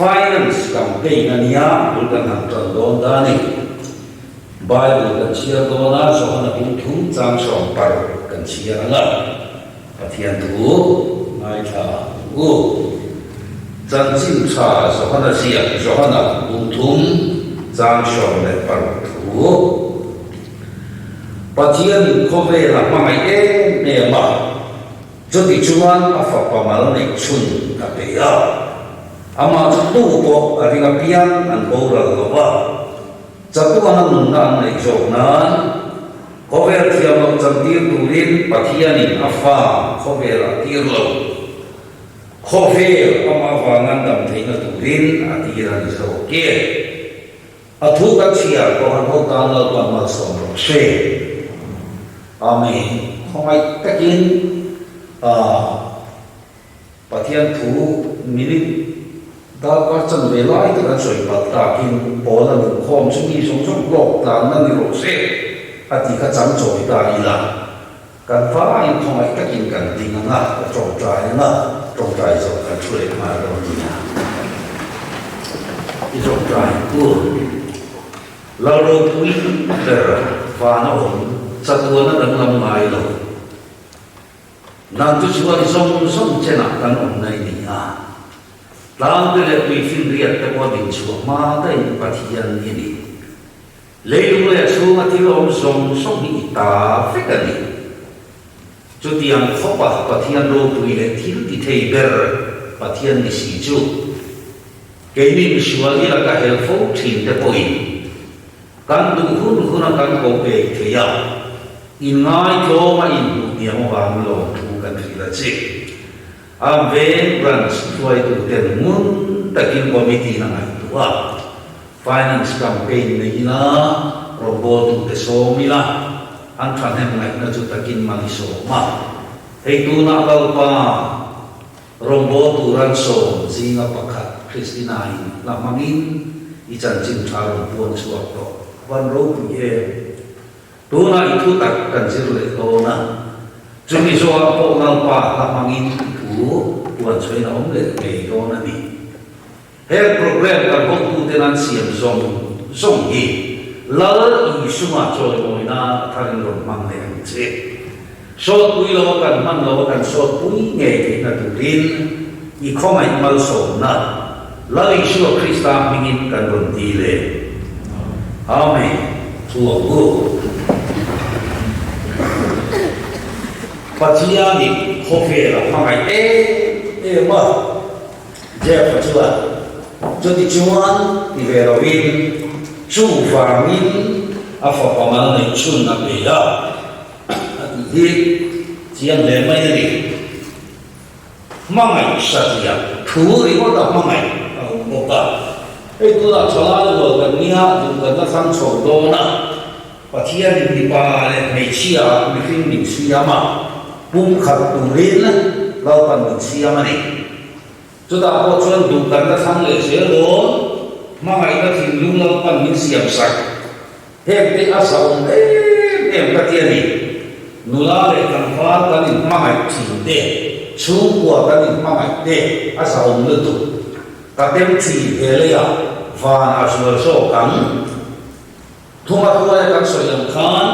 Finance campaign a nia, bul kan han tan dawn ta a ni. Bible kan chhiar dawn a, Johana bung thum chang 70 kan chhiar ang a, Pathian thu ngaithla ang u. Chanchin tha Johana ziak, Johana bung thum chang 16 thu. Pathianin khawvel a hmangaih em em a. Chuti chuan a fapa mal neih chhun a pe a, amah chu tu pawh a ring apiang an boral lo va, chatuana nunna an neih zawk nan khawvel thiam loh chantir turin Pathianin a fa khawvel a tir lo. Khawvel amah avanga an dam theihna turin a tir a ni zawk e. A thu kan chhiar pawh han ho tan Lalpan malsawm rawh se. Amen. Khawngaih takin Pathian thu minute darkar chan ve lai te kan sawi palh takin Paula nunkhawm chu mi zawng zawng hlawk tlanna ni rawh se a ti kha chang chawi ta ila. Kan vaiin khawngaih takin kan ding ang a, ka tawngtai ang a, tawngtai zawh kan thu leh nghal dawn nia. I tawngtai u. Lal ropui ber vana awm chatuana danglam ngai lo. Nang chu chuan zawng zawng chenah kan awm nai ni a. Tlangte leh tuifinriat te pawh dinchhuah hma daihin Pathian i ni. Leilung leh chhunga thil awm zawng zawng hi i ta vek a ni. Chutiang khawpa Pathian ropui leh thil ti thei ber Pathian ni si chu, keini misual i laka hel fo thin te pawhin kan duh hun huna kan koh ei thei a, inngaithlawm a inhmuh hniam avangin lawmthu kan hrilh a che. A veng branch hruaituten ngun takin committee in a ngaihtuah a. Finance campaign nei ila, rawngbawltute sawm ila, an thahnem ngaihna chu takin mal i sawm a. Hei tunah Lalpa rawngbawltu ran sawm zinga pakhat Christina-in hla hmangin i chanchin tha rawn puan chhuak tawh van ropui em? Tunah i thu tak kan zir leh dawn a, chumi zawhah pawh Lalpa hla hmangin i thu puan chhuahin a awm leh ngei dawn a ni. Heng program kan hawktuten an siam zawng zawng hi Lal Isua chawimawi nan a tharin rawn hmang leh ang che. Sawtpui lo a kan hman lo a kan sawtpui ngei theihna turin i khawngaih malsawmna Lal Isua Krista hmingin kan rawn ti leh. Amen. Thu ang u. Pathianin khawvel a hmangaih em em a. Jeff-a chuan, Chutichuan ti ve lovin, chuvangin a fapa mal neih chhun a pe a, a tih hi chiang hle mai a ni. Hmangaih satliah thu ringawt a hmangaih a awm bawk a. Hei tunah thalai rual kan nia duh kan la thlang chho dawn a, Pathianin mipa leh hmeichhia mihring min siam a, pumkhat turin Lalpan min siam a ni. Chutah pawh chuan duh kan la thlang leh zel dawn, hmangaihna thinlung Lalpan min siam sak. Heng te a zauh em em ka ti a ni. Nula leh tlangval kan inhmangaih thin te, chhungkua kan inhmangaih te a zauh lutuk. Ka tem thin he leiah van a zual zawk ang. Thuma hruaia kan sawi ang khan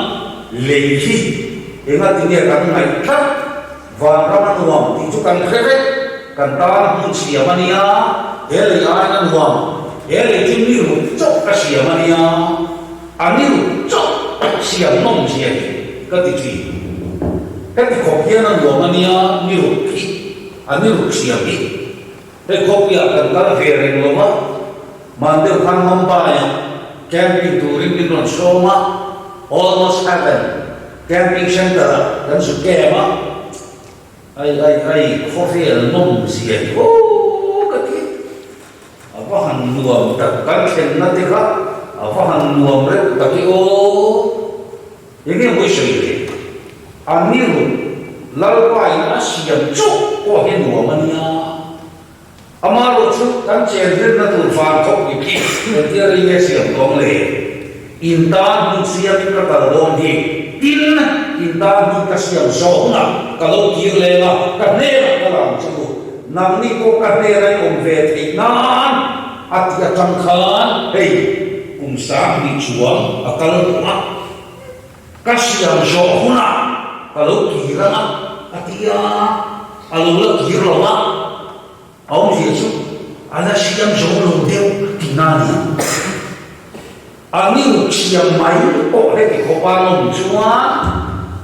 lei hi enga tinge kan ngaih tlat, vanram a nuam tih chu kan hre vek, kan tan hmun siam a nia, he lei aiin a nuam, he lei chu ni ruk chauh ka siam a nia, a ni ruk chauh siam nawm zia hi ka ti thin. Heti khawp hian a nuam a nia, ni ruk hi, a ni ruk siam hi. Hei khawpuiah kan kal ve reng lo va, man deuh khan Mumbai-ah camping turin min rawn sawm a, Almost Heaven Camping Centre-ah kan zu camp a, ai ai ai khawvel nawm zia hi aw ka ti, a va han nuam tak kan thlenna te kha a va han nuam reuh tak i aw. Enge mawi sawi le? A ni ruk Lalpa in a siam chauh pawh hi nuam a nia. Amaherawh chu kan chen rinna tur van khawp dik hi engtia rei nge siam tawng le? In tan hmun siamin ka kal dawn hi, tin in tan hmun ka siam zawh hunah ka lo kir leng a, ka hnenah ka lang chu nangni pawh ka hnena i awm ve theih nan. a tih atang khan hei kum 2000 chuang a kal tawh a, ka siam zawh hunah ka lo kir ang a, a ti a, a lo la kir lo a. A awmzia chu a la siam zo lo deuh tihna a ni. A ni siam mai pawh heti khawp a nawm chuan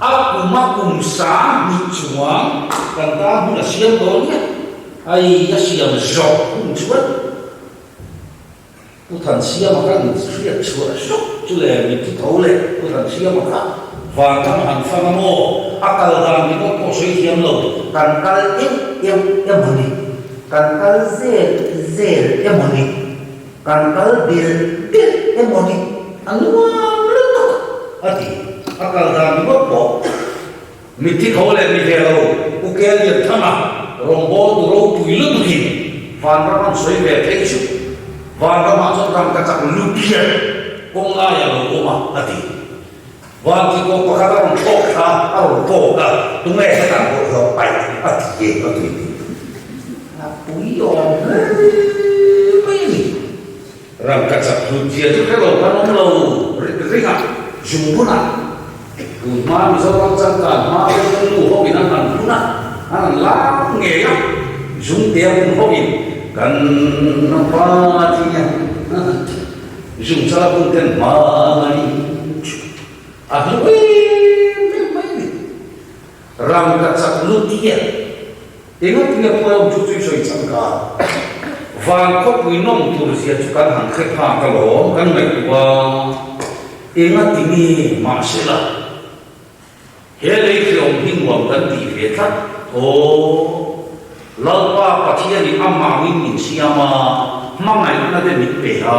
a kum a kum 2000 chuang kan tan hun a siam dawn nia. Ai a siam zawh hun chuan Pu Thansiama kha in hriat chhuah zuk chu le mitthi tho leh Pu Thansiama kha vanram han fang a maw? A kal dan ringawt pawh sawi thiam lo. Kan kal euh euh emaw ni? Kan kal zel zel emaw ni? Kan kal bil bil emaw ni? A nuam lutuk a ti. A kal dan ringawt pawh Mitthi tho leh mi ve lo Pu Kelian Thanga rawngbawltu ropui lutukin vanram an sawi ve theih chu vanramah chuan rangkachak lutlian kawng laiah lo awm a, a ti. Vantikawh pakhat a rawn thlawk thla a rawn tawk a, tunge hetah bawlhhlawh paih a ti e a ti. A pui awm hle mai a ni. Rangkachak hlut zia chu hre lo kan awm lo ringah zungbunah tun hma Mizoram changkan hma te chuan nu ho in an han hun a, an han lar ngei a, zungte a hun ho in kan pa tih a zungchala hun ten hmangaih chu a hlu em em mai a ni. Rangkachak lut hian Engatinge pawm chu chui sawi chang ka? Van khawpui nawm tur zia chu kan han hre phak alawm kan ngaihtuah a, engatinge mahsela he lei hreawm hi nuam kan tih ve tlat aw. Lalpa Pathianin amangin min siam a, hmangaihna te min pe a,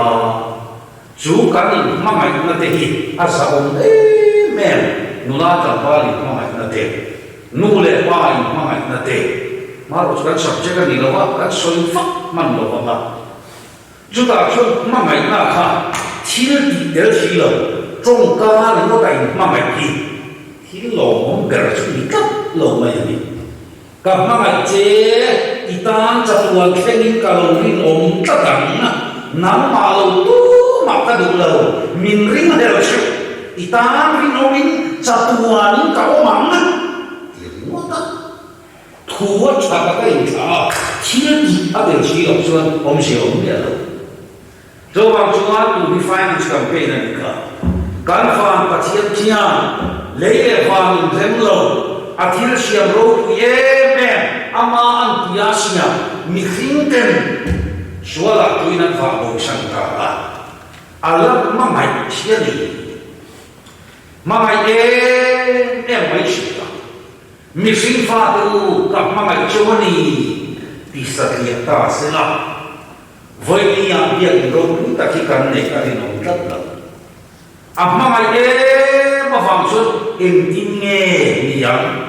chu kan inhmangaihna te hi a zahawm em em, nula tlangval inhmangaihna te. Nu leh pa inhmangaihna te hmarawh chu kan subject a ni lo a, kan sawi vak hman lo vang a. Chutah chuan hmangaihna kha thil tih tel si lo, tawngka ringawt a inhmangaih hi thil lawmawm ber chu ni tlat lo mai a ni. Ka hmangaih che, i tan chatuan thlengin ka lo rinawm tlat ang, nangmah lo tumah ka duh lo, min ring hlel suh. I tan rinawmin chatuanin ka awm ang ti ringawt a, thu a tha tak a inthlah a, thil tih a tel si loh chuan awmzia awm miah lo. Chuvang chuan tun hi finance campaign a ni kha. Kan van Pathian thian, lei leh van inrem lo, a thil siam ropui em em, ama an puia siam mihring ten sualah tuin an vah bosan ta a. A la hmangaih chi a ni. Hmangaih em em mai si ta. Mihring fate u ka hmangaih cheu a ni ti satliah ta se la, vawinia biakinn ropui tak hi kan neih a rinawm tlat lo. A hmangaih em avang chuan engtin nge ni ang?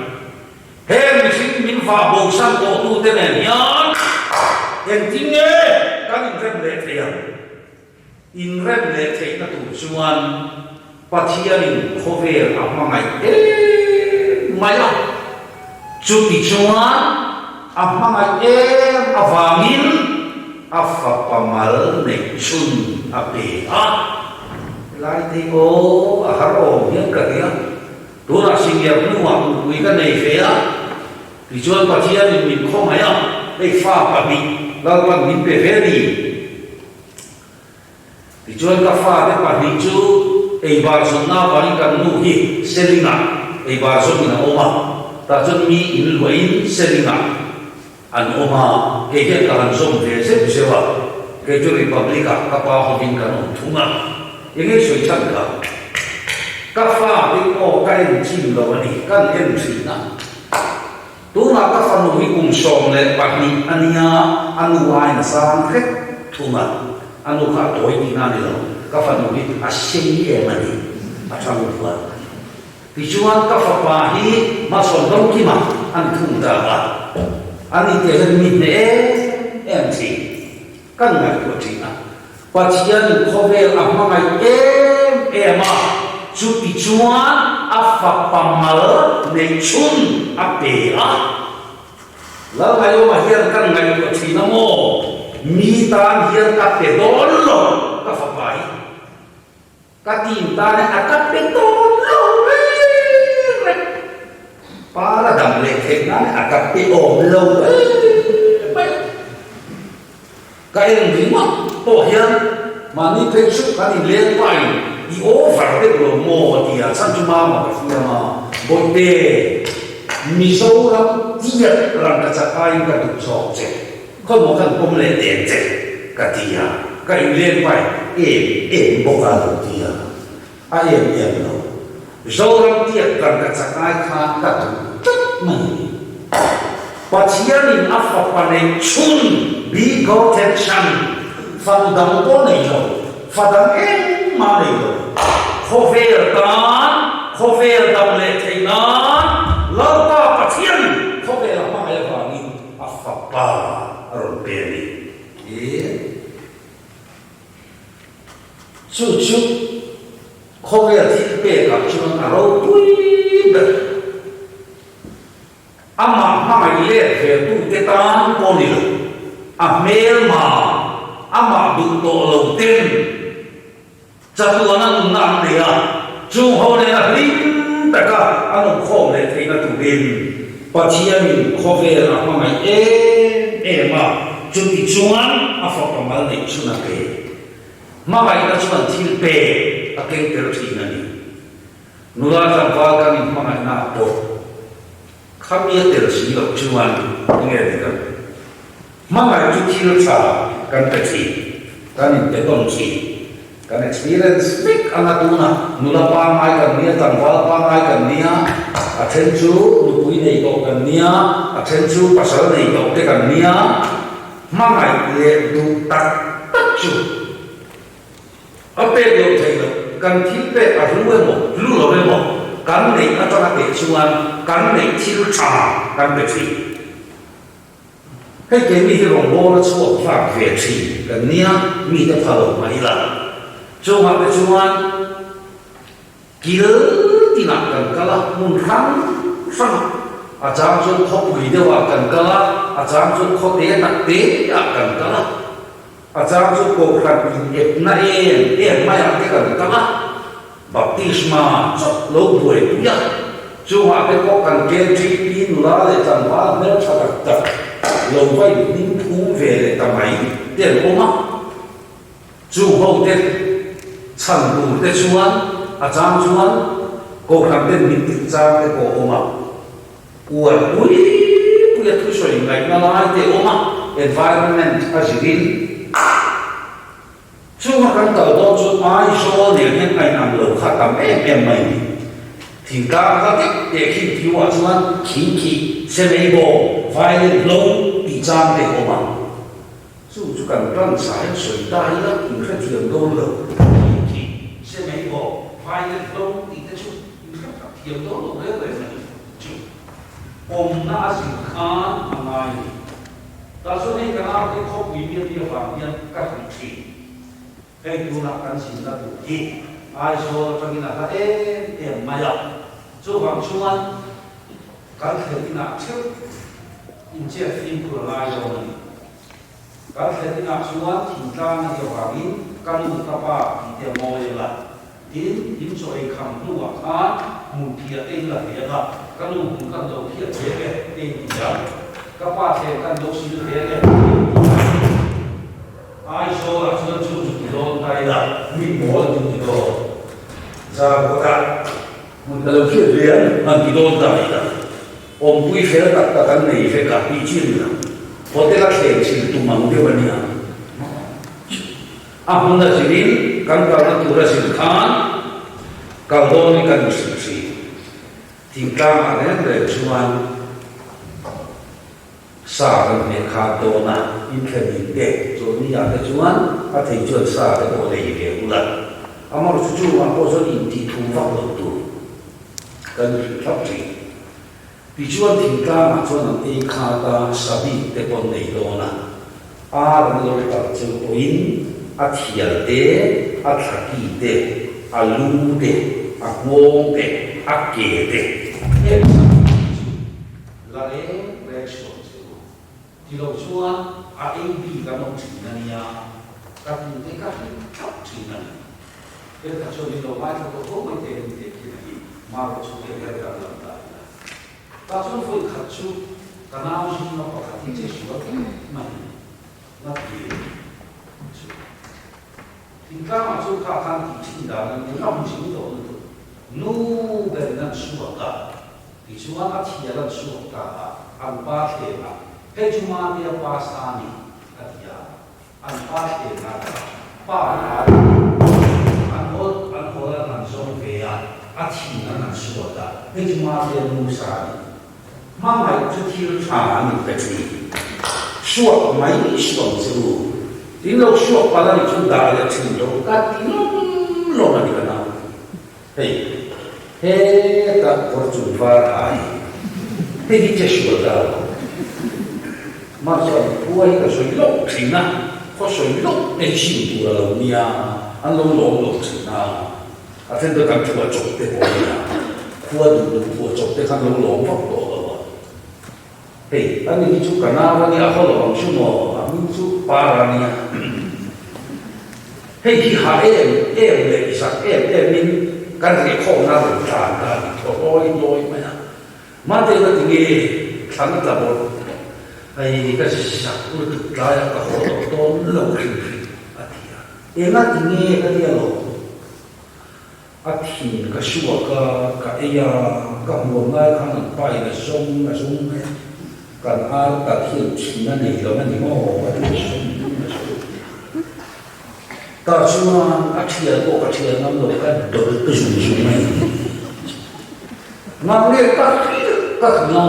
He mihring min vah bosan tawhtute nen hian engtin nge kan inrem leh thei ang? Inrem leh theihna tur chuan Pathianin khawvel a hmangaih em mai a, chuti chuan a hmangaih em avangin a fapa mal neih chhun a pe a. Helai te aw a har awm hian ka nia, tunah senior hnuah nupui ka nei ve a, tichuan Pathianin min khawngaih a, hei fa pahnih Lalpan min pe ve a ni. Tichuan ka fate pahnih chu eibar zawnna avangin kan nu hi Selingah eibar zawnin a awm a, tah chuan mi in luahin Selingah an awm a, kei hian ka han zawm ve zeuh zeuh a, kei chu Republic-ah ka pa hovin kan awm thung a, eng nge sawi chhan kha? Ka fate pawh ka en chim lo a ni, kan en thin a. Tunah ka fanu hi kum 12 a nia, a nu aiin a sang hret thung a, a nu kha a tawi tihna a ni lo, ka fanu hi a sei em a ni, a tha lut a. Tichuan ka fapa hi hmachhawn Dawngkima a ni thung ta a, a ni teh hian mi hneh em em thin, kan ngaihtuah thin a. Pathianin khawvel a hmangaih em em a, chuti chuan a fapa mal neih chhun a pe a. Lalngaihawma hian kan ngaihtuah thin a maw? Mi tan hian ka pe dawn lo ka fapa hi. Ka team tan hian a ka pe dawn lo reng reng. Pa la dam leh theih nan a ka pe awm lo reng mai. Ka en ringawt pawh hian mahni phei chu kan inleng pahin i over deuh lo maw a ti a, chhan chu mama ka hriam a, Bawihte, Mizoram tiat rangka chak aiin ka duh zawk che, khawmaw kan pawm leh teng che ka ti a, ka inleng pahin em em bawk a lo ti a, a em em lo. Zoram tiat rangka chak ai khan ka duh tlat mai a ni. Pathianin a fapa neih chhun begotten son, fanu dang pawh nei lo, fa dang engmah nei lo, khawvel tan, khawvel dam leh theih nan Lalpa Pathianin khawvel a hmangaih avangin a fapa a rawn pe a ni. Chu chu khawvel thil pekah chuan a ropui ber. Amah hmangaih let ve tute tan pawh ni lo, a hmelma amah duh tawh lo ten chatuana nunna an nei a, chung ho nena hlim taka an awmkhawm leh theihna turin Pathianin khawvel a hmangaih em em a, chuti chuan a fapa mal neih chhun a pe. Hmangaihna chuan thil pek a keng tel thin a ni. Nula tlangval kan inhmangaihna ah pawh khami a tel si loh chuan enge dik ang? Hmangaih chu thil tha kan pe thin, kan inpe tawn thin. Kan experience vek anga tunah nula pangngai kan nia, tlangval pangngai kan nia, a then chu nupui nei tawh kan nia, a then chu pasal nei tawh te kan nia, hmangaih leh duh tak tak chu A pek loh theih loh, kan thil pek a hlu emaw, hlu lo emaw, kan neih atanga teh chuan kan neih thil tha kan pe thin. Hei keini hi rawngbawla chhuak vak ve thin kan nia, mite pha lo mah ila. Chungah te chuan kil tinah kan kal a, hmun hrang hrangah, a chang chuan khawpui deuhah kan kal a, a chang chuan khawte tak te ah kan kal a. A chang chu kohhran inepna em em maiah te kan kal a, baptisma chawp lo buaipui a, chungah te pawh kan KTP nula leh tlangval hmeltha tak tak lo va inhming phum ve leh ta mai te an awm a. Chung ho te chhan tur te chuan a chang chuan kohhran ten min tih chang te pawh a awm a. Uar pui pui a thusawi ngaihna lai te awm a, environment a zirin. Chunga kan kal dawn chu Aizawl nen hian a inang lo kha tam em em mai ni. Thingtlang kha deuh teh khin thiuah chuan thing khi semei bawm, violin hlo tih chang te awm a. Chu chu kan tan sa hian sawi ta ila inhrethiam dawn lo. Thing khi semei bawm, violin hlo tih te chu inhrethiam dawn lo reng reng a ni. Chu awmna a zin khan a ngai a ni. Tah chuan hei ka naute khawpui mi a nih avang hian ka hrilh thin. Hei tunah kan zinna tur hi Aizawl atangin a hla em em mai a, chuvang chuan kan thlen inah theuh inchhiat fimkhur a ngai dawn a ni. Kan thlen inah chuan thingtlang a nih avangin ka nu ka pa tih te a mawi ang a. Tin, in chaw ei kham hnuah khan hmun phiah te in la ve ang a, ka nu hmun kan lo phiat ve ang e te in ti ang. Ka pa thlen kan lo sil ve ang e te in ti ang. Aizawlah chuan chu chu ti dawn ta ila, mi mawl chu ti dawn. Zarkawtah hmun ka lo phiat ve ang han ti dawn ta ila. Awmpui fel tak tak an nei vek a, tih chi a ni lo. Hotel a thlen chhil tum ang deuh a nia. A hmun a zirin kan kalna tur a zir khan kal dawn in kan inhrilh thin. Thingtlang ah reng reng chuan sa kan hmeh khat dawn a, inthlen in te chawlhni ah te chuan a thei chuan sa te pawh lei ve ula. Amaherawhchu chungah pawh chuan intih thum vak loh tur kan inhrilh thlap thin. Tichuan thingtlangah chuan an ei khat a, sabik te pawh an nei dawn a, ar an lo talh cheu pawhin a thial te, a thlaki te, a lu te, a nghawng te, a ke te, heng sabik te chu la reng reng suam cheu. Ti lo chuan a ei bik an awm thin a nia, ka tute ka hlim thlap thin a ni. Thenkhat chuan min lo ngaithla tawh fo mai te min teh khin a hi, marawh chu hei hian kan lam ta ila. Tah chuan vawi khat chu ka nau zinga pakhat hi che sual tak mai na ti chu. Thingtlangah chuan kha khan tih thin dan an ni ngam zing tawh lutuk. Nu berin an suak a, tichuan a thial an suak ta a, an pa thlengah, Hei chu Matea pa sa ni, a ti a. An pa thlengah ta pa an ai a, an hawl an hawl an han zawng ve a, a thin an han suak a, Hei chu Matea nu sa ni. Hmangaih chu thil tha a ni pe thin. Suak mai suak che u. Tin lo suak palh a nih chu dah leh thin lo ka ti lawm lawm a ni ka nau. Hei heta kawr chung var ha a ni. Hei hi che sual ta lo. Mah chuan khua hi ka sawi lawk thin a, khaw sawi lawk nge chim tur a lo nia, an lo lawm lo thin a. A then chu kan thuah chawp te pawh a nia, khua duh duh thuah chawp te khan lo lawm vak tawh lo a. Hei, ani hi chu ka nau a nia, a haw lo ang chu maw, a hming chu Para a nia. Hei hi ha em em leh zak em em in kan rehkhawmna rawn tlan ta a ni, thaw lawi lawi mai a. Mahte ka ti nge, thlan a tla bawrh. Hei, ka zak lutuk tlai a, ka haw tawh dawn lo hrim hrim, a ti a. Enga ti nge ka tia lo? A thin ka suak a, ka ei a, ka hmuam lai khan an pa in a zawng a zawng mai a, kan ar tak hian thin a nei lo a ni maw a ti a zawng a zawng. Tah chuan a thial pawh ka thial ngam lo, ka dawlh ka zung zung mai. Ngam nge ka hrilh ka tih a,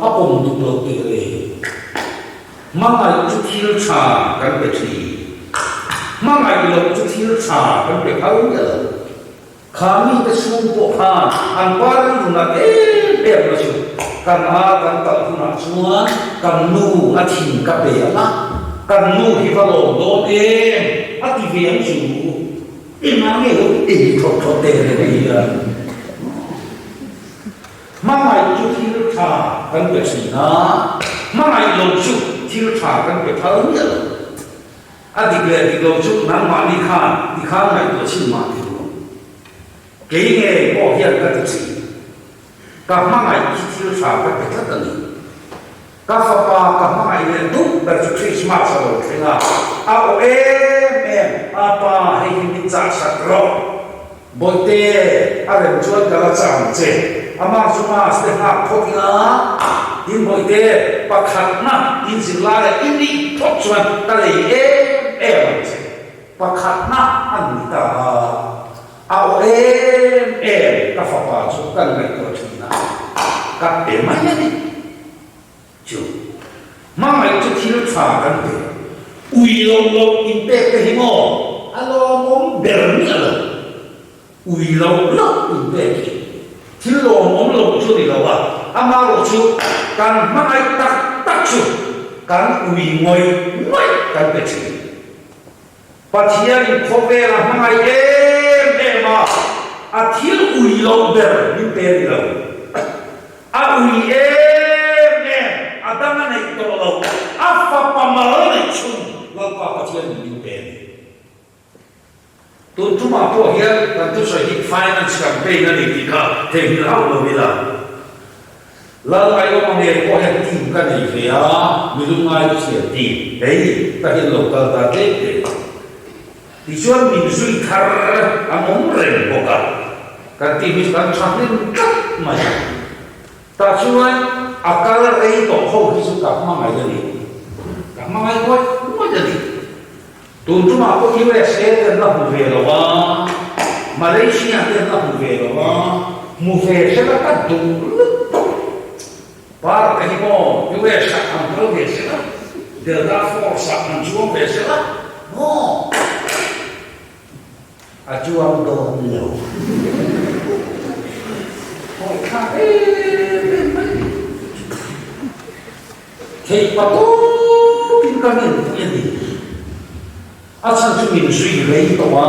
a pawm duh lo teh le. Hmangaih chu thil tha kan pe thin. Hmangaih loh chu thil tha kan pe phal miah lo. Kha mite chhung pawh khan an pa rilru nat em em na chu kan a kan talh hunah chuan kan nu a thin ka pe ang a, kan nu hi va lawm dawn em a ti ve ang chu. Engah nge lo ei thawt thawt teh reng hian. Hmangaih chu thil tha kan pe thin a, hmangaih lo chu thil tha kan pe phal miah lo. A dik leh dik lo chu nangmahni khan ti khan ngaihtuah chhin mah ti lo. Kei ngei pawh hian ka ti thin. Ka hmangaih hi thil tha ka pe tlat a ni. Ka fapa ka hmangaih leh duh ber chu Christmas a lo thleng a, a aw em em, Apa, hei hi min chah sak rawh. Bawihte, a rem chuan ka la chah ang che. Amah chu Mas te nghak phawt ila, tin Bawihte, pakhatna in zirlai ah i nih phawt chuan ka lei em em ang che. Pakhatna a ni ta a, a aw em em ka fapa chu kan ngaihtuah thin a, ka pe mai a ni. Chu hmangaih chu thil tha kan pe. Ui lo lo inpek te hi maw a lawmawm ber miah lo. Ui lo lo inpek hi thil lawmawm lo chu ni lo a, amarawh chu kan hmangaih tak tak chu kan ui ngawih ngawih kan pe thin. Pathianin khawvel a hmangaih em em a, a thil ui loh ber min pe a ni lo. A ui em em, a dang a neih tawh lo, a fapa mal neih chhun Lalpa Pathianin min pe a ni. Tun tumah pawh hian kan thusawi hi finance campaign a ni tih kha theihnghilh hauh lo ila. Lal Aiawma ngei pawh hian team ka nei ve a, mi lungngai chu thiam team, hei ka hian lo kal ta tlem tlem a. Tichuan min zui thar an awm reng bawk a, kan team hi chu kan tha hnem tlat mai a. Tah chuan a kal rei tawh ho hi chu ka hmangaih a ni, ka hmangaih ngawih ngawih a ni. Tun tumah pawh USA te an la hmu ve lo a, Malaysia te an la hmu ve lo a, hmu ve sela ka duh lutuk. Park te hi maw US ah han kal ve sela, Delta Force ah han chuang ve sela maw a chuang dawn lo. Hawithlak em em mai. Theih pa tawpin ka ngenpui a ni. A chhan chu min zui rei tawh a,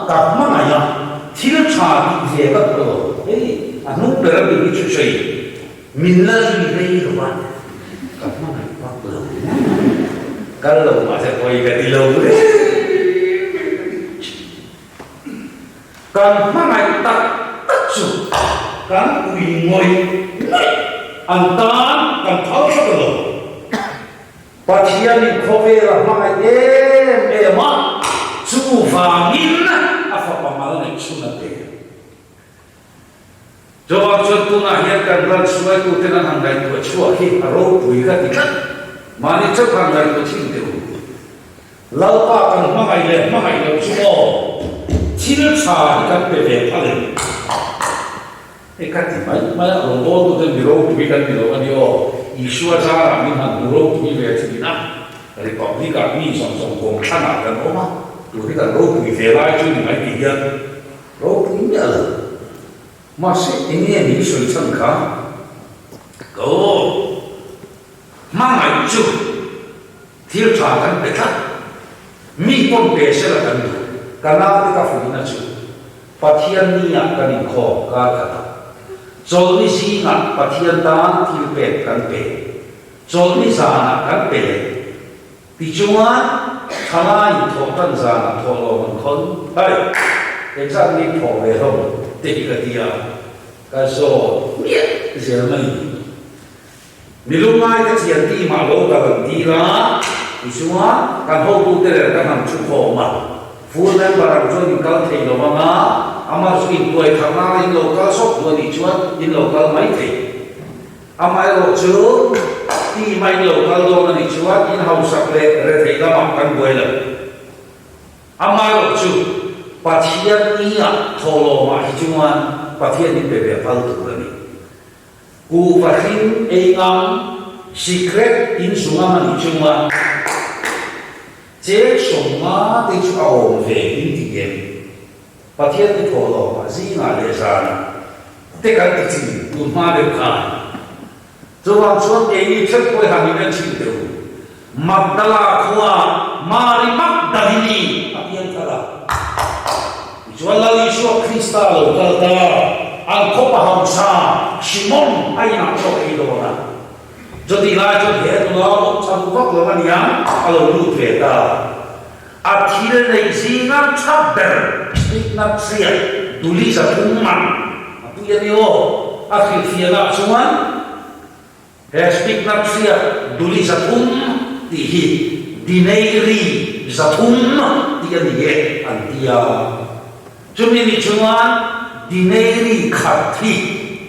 ka hmangaih a, thil tha tih ve ka duh lo. Hei, a hnung ber a mi hi chu sawi, min la zui rei lo a, ka hmangaih vak lo. Kal lo mahse pawi ka ti lo reng reng a ni. Kan hmangaih tak tak chu kan ui ngawih ngawih an tan kan phal thlap lo. Pathianin khawvel a hmangaih em em a, chuvangin a fapa mal neih chhun a pe. Chuvang chuan tunah hian kan ral hruaituten an han ngaihtuah chhuak hi a ropui ka ti tlat. Mahni chauh khan ngaihtuah thin teh u. Lalpa kan hmangaih leh hmangaih loh chu aw, thil tha hi kan pe ve phal em? Hei ka ti mai mai a, rawngbawltuten mi ropui kan ni lo a ni aw, Isua zarah min han hmu ropui ve thin a, Republic-ah mi zawng zawng kawmthlanah kan awm a, tun hi kan ropui ve lai chu ni mai ti hian Ropui miah lo. Mahse eng nge min sawi chhan kha? Ka aw hmangaih chu thil tha kan pe tlat. Mi pawn pe sela kan duh. Ka naute ka fuihna chu Pathian ni ah kan inkhawm kar khat a. Chawlhni zingah Pathian tan thil pek kan pe. Chawlhni zanah kan pe leh. Tichuan, thalaiin thawh tan zanah thawh lawm an khawn. Hei, engzat nge thawh ve hlawm te hi ka ti a, ka zawt miah zel mai ni. Mi lungngai te thian team ah lo kal an dil a, tichuan kan hotute leh kan han thu khawm a, full member ang chuan in kal thei lo ang a, amah chu intuai thar nana in lo kal sawk duh a nih chuan in lo kal mai thei. Amaherawh chu, team a in lo kal dawn a nih chuan in hausak leh retheih lamah kan buai lo. Amaherawh chu, Pathian ni-ah thawhlawmah hi chuan Pathian in pe ve phal tur a ni. Kuhva hring ei ngam, sikret in zu ngam a nih chuan cheng 50 te chu a awm ve in ti em? Pathian ni thawhlawmah zingah leh zanah te kan ti thin tun hma deuh khan. Chuvang chuan keini theuh pawh i han in en thin teh u. Magdala khua Mari Magdalini a piang thar a. Tichuan Lal Isua Krista lo kal ta, an khawpa hausa Simon a inah chaw ei dawn a. Chutih lai chuan he nula awm chhan vak lo a niang a lo lut ve ta. A thil neih zinga tha ber Spignat hriat Duli 300 man a pui a ni aw. A hrilhfiahna chuan he Spignat hriat Duli 300 tih hi Dineiri 300 tih a ni e an ti a. Chumi ni chuan Dineiri khat hi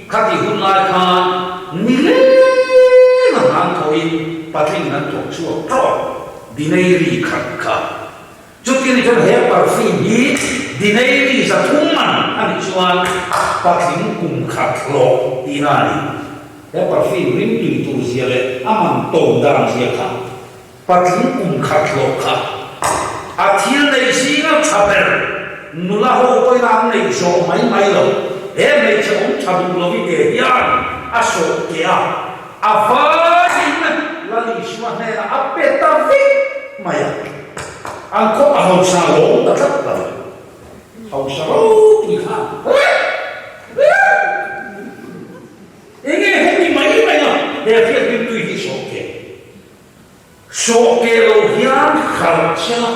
khatih hun lai khan nileng a hnan thawhin patling an thawk chhuak tawp Dineiri khat kha. Chuti ni chuan he perfume hi Dineiri 300 man a nih chuan patling kum khat hlawh tihna a ni. He perfume ringtui tur zia leh a man to dan zia kha Patling kum khat hlawh kha a thil neih zinga tha ber, nula ho pawhin an neih zawh mai mai lo. He hmeichhe awm tha duh lovi te hian a sawh keh a, a vaiin Lal Isua hnenah a pe ta vek mai a. An khaw a hausa lawm ta tlat lo. Hausa ropui kha rek rek. Enge hemi mai mai a he hriatpui tui hi sawh keh. Sawh ke lo hian hralh che la,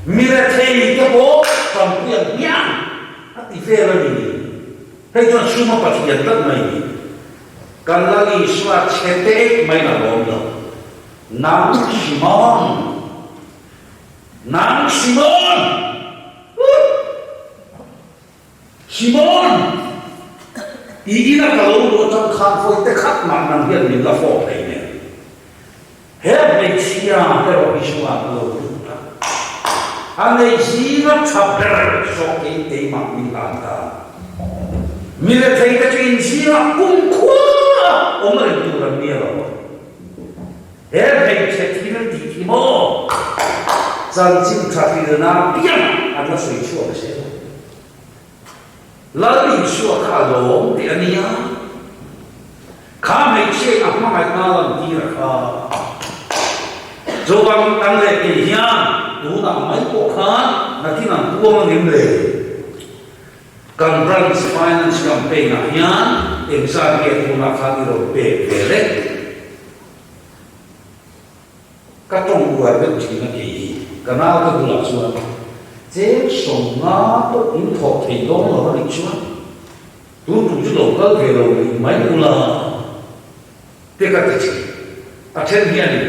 mi rethei te pawh tanpui ang hian a ti vel a ni. Hei chuan suma Pathian tlat mai ni. Kan Lal Isua chhe te mai la lawm lo. Nang Simon! Nang Simon! Huh! Simon! I ina ka lo luh atang khan vawi te khat mah nang hian min la fawp thei nen. He hmeichhia erawh hi chungah ka lo lut a, a nei zinga tha ber zawk kei keimah min hlan ta. Mi rethei te chu in zingah kumkhua awm reng tur an nia lo. He hmeichhe thil tih hi maw chanchin tha hrilna piang an la sawi chhuak zel a. Lal Isua kha a lawm teh a nia. Kha hmeichhiain a hmangaihna lan tir a kha. Chuvang tan leh kei hian tunah mai pawh khan nakin an puang a ngem le. Kan branch finance campaign ah hian engzat nge tunah khan i rawn pek ve le? Ka tawng uar deuh thin a kei hi ka naute bulah chuan cheng 50 pawh in thawh thei dawn lo a nih chuan tun tum chu lo kal ve lo rih mai ula te ka ti thin. A then hianin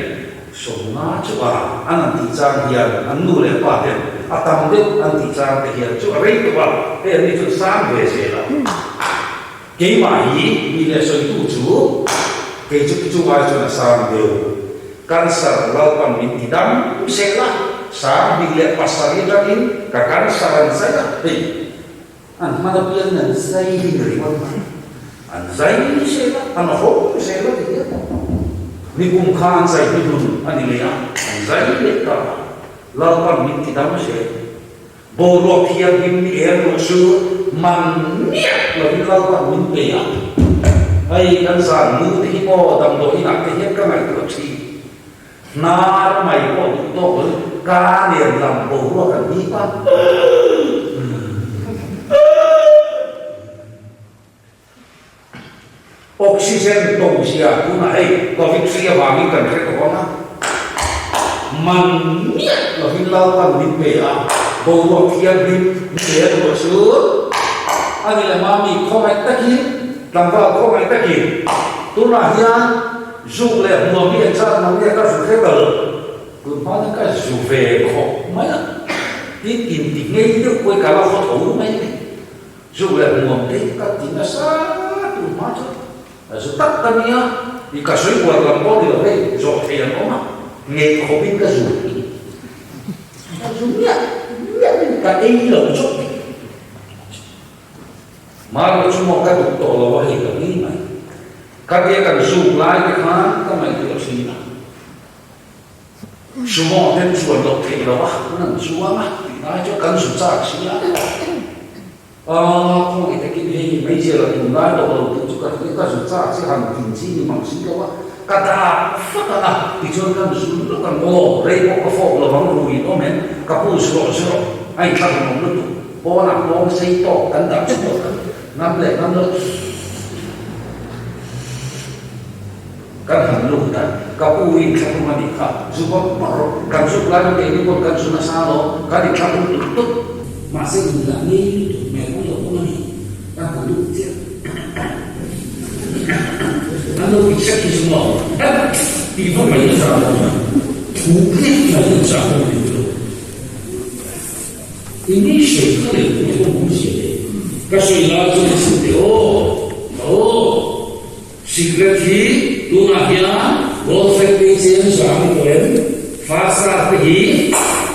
50 chu a an an tih chang hian an nu leh pa ten a tam deuh an tih chang te hian chu a rei tawh a, hei an ni chuan sang ve zel a. Keimah hi mi leh sawitu chu kei chu chungai chuan a sang deuh. Cancer Lalpan min ti dam seh la, 27 atangin ka cancer an zai a, hei an hman apiangin an zai hi ni ringawt mai. An zai seh la, an hawng seh la ti hian nikum kha an zai hnuhnun a ni leh a, an zai leh ta a, Lalpan min ti dam seh. Boruak thianghlim ni em rawh chu man miah lovin Lalpan min pe a. Hei kan zan nu te hi maw damdawi inah te hian ka ngaihtuah thin. Hnar mai pawh duh tawk lo ka nen lam boruak an hip a. Oxygen to zia tunah hei Covid hri avangin kan hre tawh ang a, man miah lovin Lalpan min pe a, boruak thianghlim ni zel ruah chu a ni leh mami khawngaih takin, tlangval khawngaih takin tunah hian zuk leh hmuam hi engzat mang nge ka zu hre ta lo, tun hmain ka zu ve khawp mai a, tin inti ngei deuh pawhin ka la haw tho mai a ni. Zu leh hmuam te ka ti nasa tur hma chu a zu tak ka nia, i ka sawi buar lam pawh ni lo hei zawh thei an awm a, ngei khawpin ka zu ka zu miah miah in ka ei lo chauh ni. Mahlo chu maw ka duh tawh lo a hei ka ngei mai. Khatia kan zuk lai te khan ka ngaihtuah thin a. Sumo ten chuan loh theih loh a, an an chuang a tih lai chuan kan zu chak si a. Aaa khawngaih takin hei hmeichhe la tum lai tawh lo tih chu ka hria, ka zu chak si han tin chi ni mang si lo a, ka dak fak ang a tichuan kan zu lawk ang aw, rei pawh ka fawp lo ang ruiin awm em, ka pu zu rawh zu rawh a inthlak ang awm lutuk, pawnah pawng sei tawk kan dah chhuak a, ngam leh ngam lo. Kan han lut a, ka pu in thlahrung a nih kha, zu bawk bawk rawh, kan zuk lai chu keini pawn kan zu nasa lo, kan in thlahrung tut tut. Mahse in lah ngei lutuk hmel an lo awm a ni, ka hmu lut chiah. An lo ti sek hi chu maw, tih vak mai a chak awm a, thu nghet mai a chak awm a ni chu. I ni sawi kha leh tu chu awm zia le, ka sawi lai chuan i chhun teh aw, aw. Sikret hi tunah hian Gold Factory cheng za a ni tawh em? Fast te hi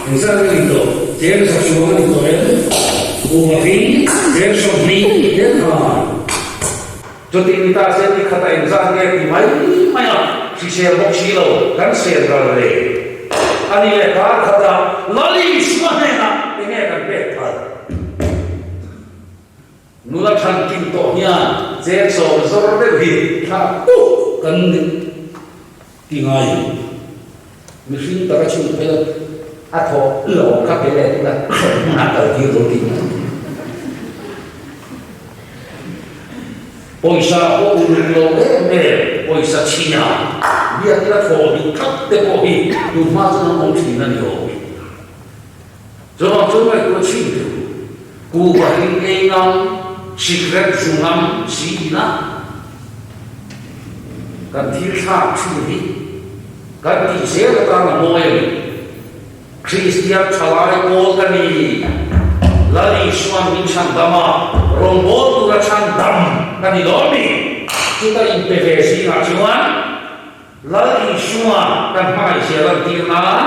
engzat a ni tawh? Cheng za chuang a ni tawh em? Kuhva hi cheng 20 tel kha. Chutih ni ta se ni khat a engzat nge ti mai mai a, hrisel bawk si lo kan sel ral le. A ni leh kar khatah Lali Isua hnenah enge kan pek phal? Nula than kim tawh hian cheng sawm zawr deuh hi thlah tuk kan ti ngai ang. Mihring taka chhun phei a, a thawh lo kha pe leh ila hmunah kal tir lo tih mai. Pawisa pawh uluk lo em em, pawisa chhia biak ila thawh duh tlat te pawh hi tunhma chuan an awm thin a ni awm. Chuvang chu ngaihtuah chhin teuh. Ku pahin ei ngam, sikret zu ngam si ila kan thil thlak thin hi kan tih zel atan a mawi a ni. Kristian thalai pawl ka ni, Lal Isuan min chhan dam a, rawngbâwl tura chhan dam ka ni dawn ni. Chuta inpe ve zingah chuan Lal Isua kan hmangaihzia lantir nan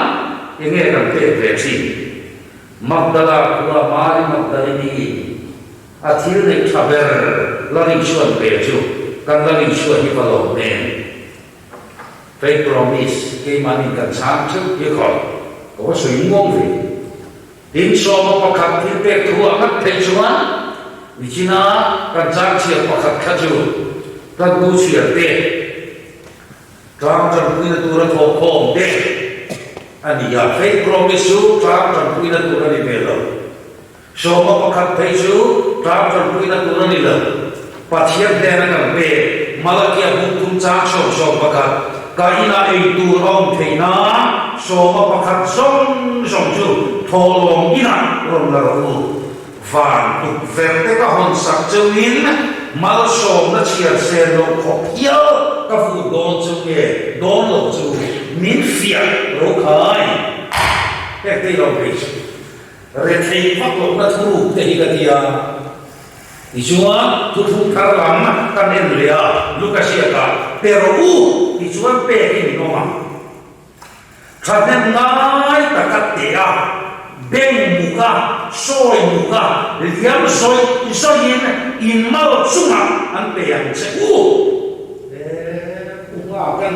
enge kan pek ve thin? Magdala khua Mari Magdalini a thil neih tha ber Lal Isuan pe chu kan Lal Isua hi va lawm em? Faith promise keimahni kan chhang theuh hi khaw ka va sawi muang ve. Tin 11 thil pek thu a ngat theih chuan nichina kan chang chhiar pakhat kha chu kan tu chhiar te tlang tanpuina tura thawkkhawm te a ni a. Faith promise chu tlang tanpuina tur a ni ve lo. 11 phei chu tlang tanpuina tur a ni lo. Pathian hnena kan pek Malakia buk tum chang 11. Ka inah ei tur a awm theih nan sawma pakhat zawng zawng chu thawhlawm inah rawn la rawh u. Van tukverh te ka hawn sak cheuhin malsawmna chhiar sen loh khawp hial ka vut dawn cheu nge dawn lo chu min fiah rokhai. Heng te i lo phei chu rethei vak lohna thuruk te hi ka ti a. Tichuan thuthlung thar lam kan en leh a, Luka hriatah pe rawh u tichuan pek hi min awm ang. Thahnem ngai taka teh a, beng muk a, sawi muk a, liam zawih zawihin in mal chungah an pe ang che u. He unga kan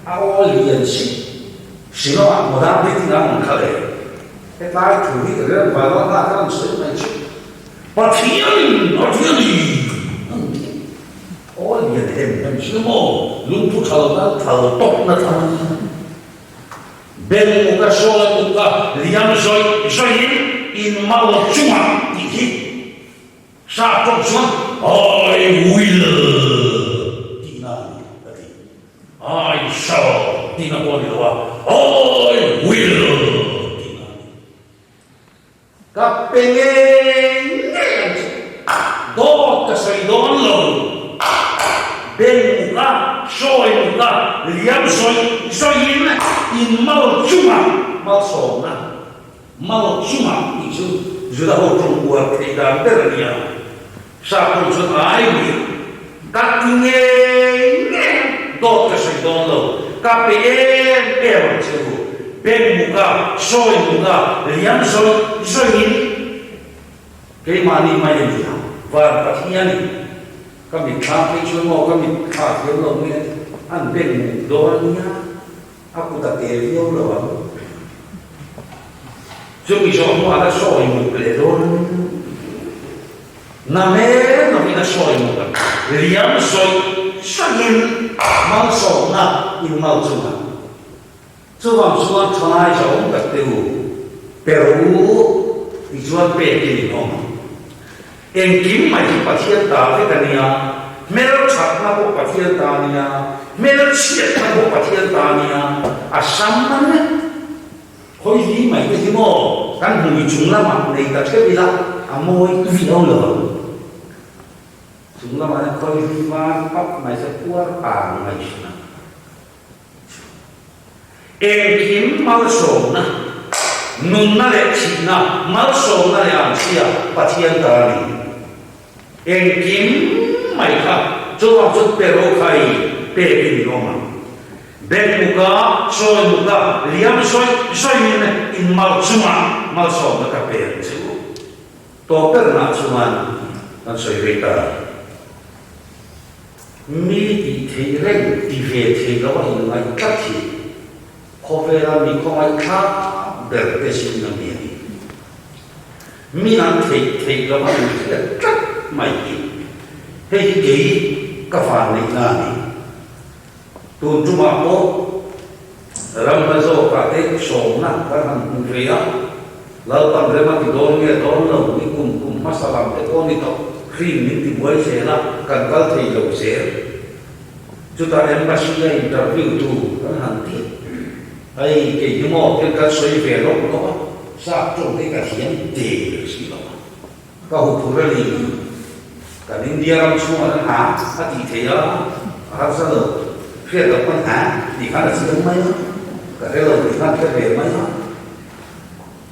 a aw lian si Shillong-ah modern meeting a awm kha le. Hetlai thu hi ka rilru vai rual nghal kha an sawi mai chu. Pathianin a tia ni an ti. Aw lian hem hem chu maw lungphu thal nan thal tawp na tham a nia. Beng muka sawi muka liam zawih zawihin in mal chungah tih hi sap tawng chuan I will tihna a ni a ti. I shall tihna pawh a ni lo a, I will tihna a ni. Ka pe ngei ngei ang che. Dawt ka sawi dawn lo. Beng muk a, sawi muk a, liam zawih zawihin in mal chungah malsawmna, mal chungah tih chu Juda ho tawng uar theih dan ber a nia. Sap ho chuan ai nih, ka ti ngei ngei ang, dawt ka sawi dawn lo, ka pe em em ang che u, beng muk a, sawi muk a, liam zawih zawihin keimahni mai a ni a, van Pathianin ka mitthla phei chuan maw ka mitthla thiam lo nge an beng muk dawn a nia. A kut a tel viau lo ang. Chumi zawh hnuah la sawi muk leh dawn a nia. Na hmel lovin a sawi muk ang. Liam zawih zawih in malsawmna in mal chungah. Chuvang chuan thalai zawng tak te u, pe rawh u tichuan pek in in awm ang. Engkim mai hi Pathian ta vek a nia, hmelthatna pawh Pathian ta a nia, hmelchhiatna pawh Pathian ta a nia, a sam a nia. Khawihli mai te hi maw kan hmui chung lamah nei ta theuh ila a mawi viau lo ang. Chung lamah hian khawihli var pap mai se puar pang mai thin ang. Engkim malsawmna, nunna leh thihna, malsawmna leh anchhia Pathian ta a ni. Engkim mai kha chuvang chu pe ro kha i pekin in awm ang. Beng muka, sawi muka, liam zawih zawihin in mal chungah malsawmna ka pe ang che u. Tawp berna chuan kan sawi rei ta. Mi tih theih reng ti ve thei lo a inngaih tlat hi khawvela mi khawngaihthlak ber te zing a mi a ni. Mi an theih theih lo a inhriat tlat mai hi hei hi kei ka vanneihna a ni. Tun tumah pawh ram hla zawkah te sawmna kan han hmu ve a, Lalpan rem a ti dawn nge dawn lo ni kum kum hmasa lam te pawh ni tawh hrin min ti buai zel a, kan kal thei lo zel. Chutah embassy a interview tu kan han ti hei kei hi maw thil kan sawi ve lawk lawk a, sap tawng te ka thiam der si lo a. Ka huphurh a ni. Kan India ram chhungah hian ha a tih theih a, a harsa lo. Hriat loh pawn ha tih khan a chiang mai a, ka hre lo tih khan hre ve mai a.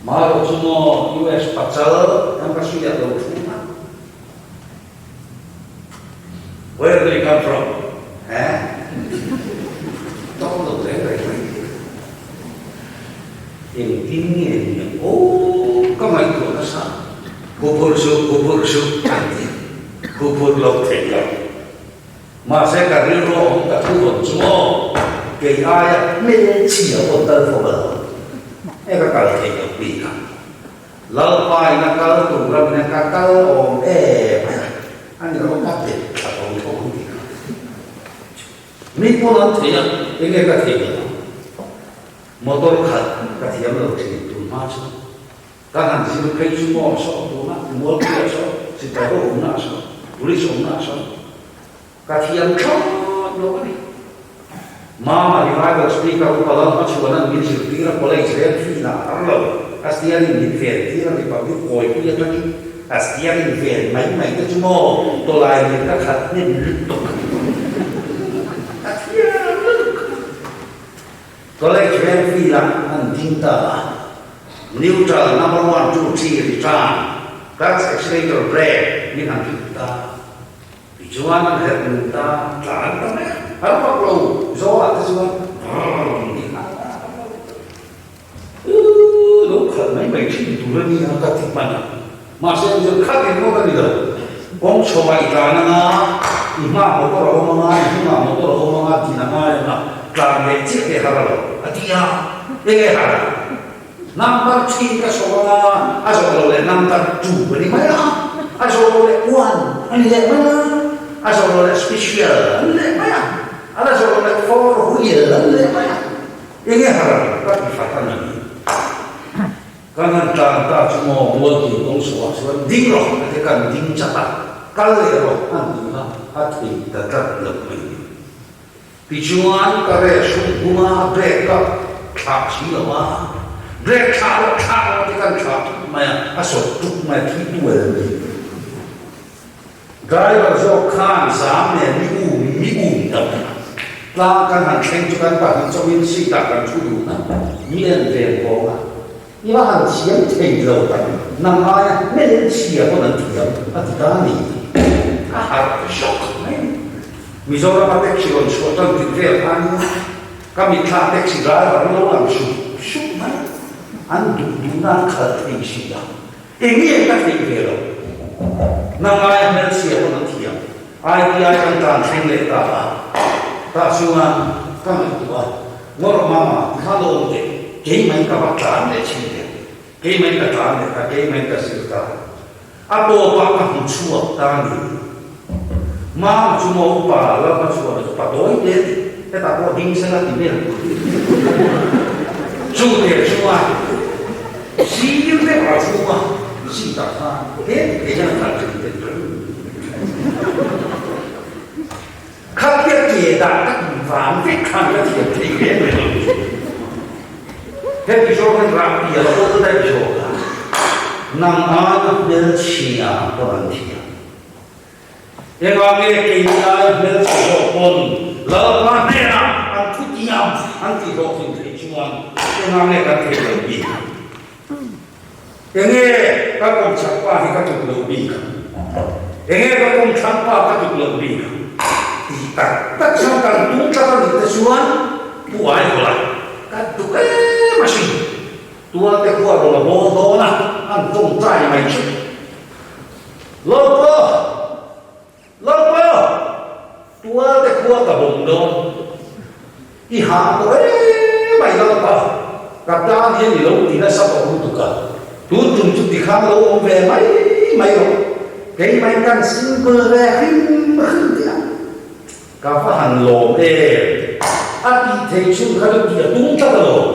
Marawh chu maw US pachal embassy ah lo thu a. Where do you come from? Ha? Tawng lo reng reng mai. Engtin nge ni ang aw ka ngaihtuah nasa. Huphurh suh, huphurh suh an ti. Huphurh lo thei lo. Mahse ka rilru a awm ka thu rawn chu maw kei aia hmelchhia pawh tal fo a lo. Hei ka kal thei lo bik a. Lalpa in a kal tur a min a ka kal awm em mai a, a ni lo ka bet thla tawng tho ang tih kha. Mi pawn an thei a, enge ka thei lo ang. Motor khalh ka thiam lo thin tun hma chu. Ka han zir phei chu maw saw tuna Mualpuia saw, sipai ho awmna saw, police awmna saw ka thiam thlawt lo a ni. Mama Revival Speaker upa Lalhmachhuana'n min zirtir a college rel fin a har lo, a steering min ven tir a Republic kawipui atangin a steering ven mai mai te chu maw tawlai lir ka khat hnem lutuk a thiam lutuk. College rel field ah an ding ta a, neutral number one two three return clutch accelerator brake min han hrilh ta. Tichuan an herh nun ta tlan ta mai a, har vak lo zawlah te chuan brrrr tih kha a har lo uu lo khalh mai mai thin tur a nia ka ti hman a, mahse an chuan khalh engmawt a ni lo, kawng chhawmah i tlan anga i hma motor a awm anga i hnungah motor a awm anga din a ngai anga tlan leh chiah te har a lo a ti a, enge har a? Number thin ka sawm anga a zawh lo leh number two a ni mai a, a zawh lo leh one a ni leh mai a, a zawh lo leh special a ni leh mai a, a la zawh lo leh four wheel a ni leh mai a, enge har ka ti fat a ni. Kan han tlan ta chu maw Mualpui kawng chhuah chuan ding rawh a ti kan ding chat a, kal leh rawh a ni kha a thei ta tlat lo mai ni. Tichuan ka reh hruk hum a, brake ka thlah si lo a, brake thlah rawh thlah rawh ti kan thlah thut mai a, a sawt tuk mai a, thi tual ni. Driver zawk khan zam nen mi um mi um ta mai a, tlang kan han thleng chu kan pahnih chawmin seat ah kan thu dun a, mi en ve vawng a, i va han thiam thei lo tak, nang aia hmelchhia pawn an thiam a ti ta ni, a harh zawk mai ni. Mizorama taxi rawn chhuah tan dik vel kha ania, ka mitthla taxi driver an lo lang sup sup mai, an duh duhna an khalh thei si a, enge ka theih ve lo, nangaia hmelchhia pawn an thiam, ITI kan tan thleng leh ta a, tah chuan ka ngaihtuah a, Ngawrh mama ti khan lo awm teh, keimah in ka va tlan leh thin teh, keimah in ka tlan leh ta, keimah in ka zir ta. A tawpah ka hmu chhuak ta ni. Mama chu maw upa lalpa chhuahna chu pa tawi te a ni. Hetah pawh ding sela ti vel tur. Chu te chuan sir deuh a thu a, seat ah khan he ti hian a kal thin te ni. Khatia ke dah ka tum vang vek khan ka thiam thei ve mai lo. Heti zawng hian rah pial awl daih zawk a, nang aia hmelchhia pawn an thiam. Engah nge keini aia hmelchhe zawk pawn Lalpa hnenah an thu tiam an tih hlawhtlin theih chuan engah nge kan theih loh bik? Enge ka kawmchhak pa hi ka tuk loh bik ang? Enge ka kawmthlang pa ka tuk loh bik ang? Tih tak tak chuan kan tum tlat a nih te chuan Pu Aihawla ka duh em asin. Tualte khua rawn a bawl dawn a, an tawngtai mai chu. Lalpa! Lalpa! Tualte khua ka bawm dawn. I hah tawh em mai Lalpa, ka tan hian i lo ti nasa tawh lutuk a, tun tum chu tikhan lo awm ve mai mai rawh, keimah kan simple ve hrim hrim tih a ka va han lawm em, a tih thei chhun kha chu tih a tum tlat alawm,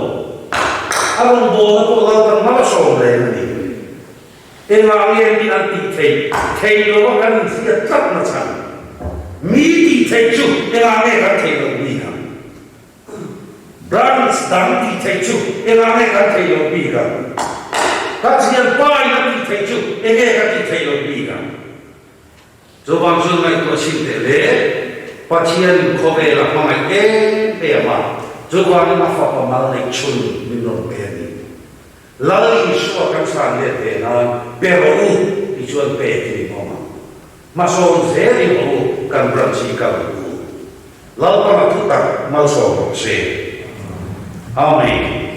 a rawn bawlna pawh Lalpan hma la sawm reng a ni. Engah nge mi an tih theih thei lo a kan inhriat tlat na chhan? Mi tih theih chu engah nge kan theih loh bik ang? Branch dang tih theih chu engah nge kan theih loh bik ang? Ka thianpa in a tih theih chu enge ka tih theih loh bik ang? Chuvang chuan ngaihtuah chhin teh le, Pathianin khawvel a hmangaih em em a, chuvangin a fapa mal neih chhun min rawn pe a ni. Lal Isua kan chhan let ve nan pe rawh u ti chuan pe ti ni awm ang. Hmasawn zelin rawh u kan branch hi kal u. Lalpanga thutak malsawm rawh se. Amen.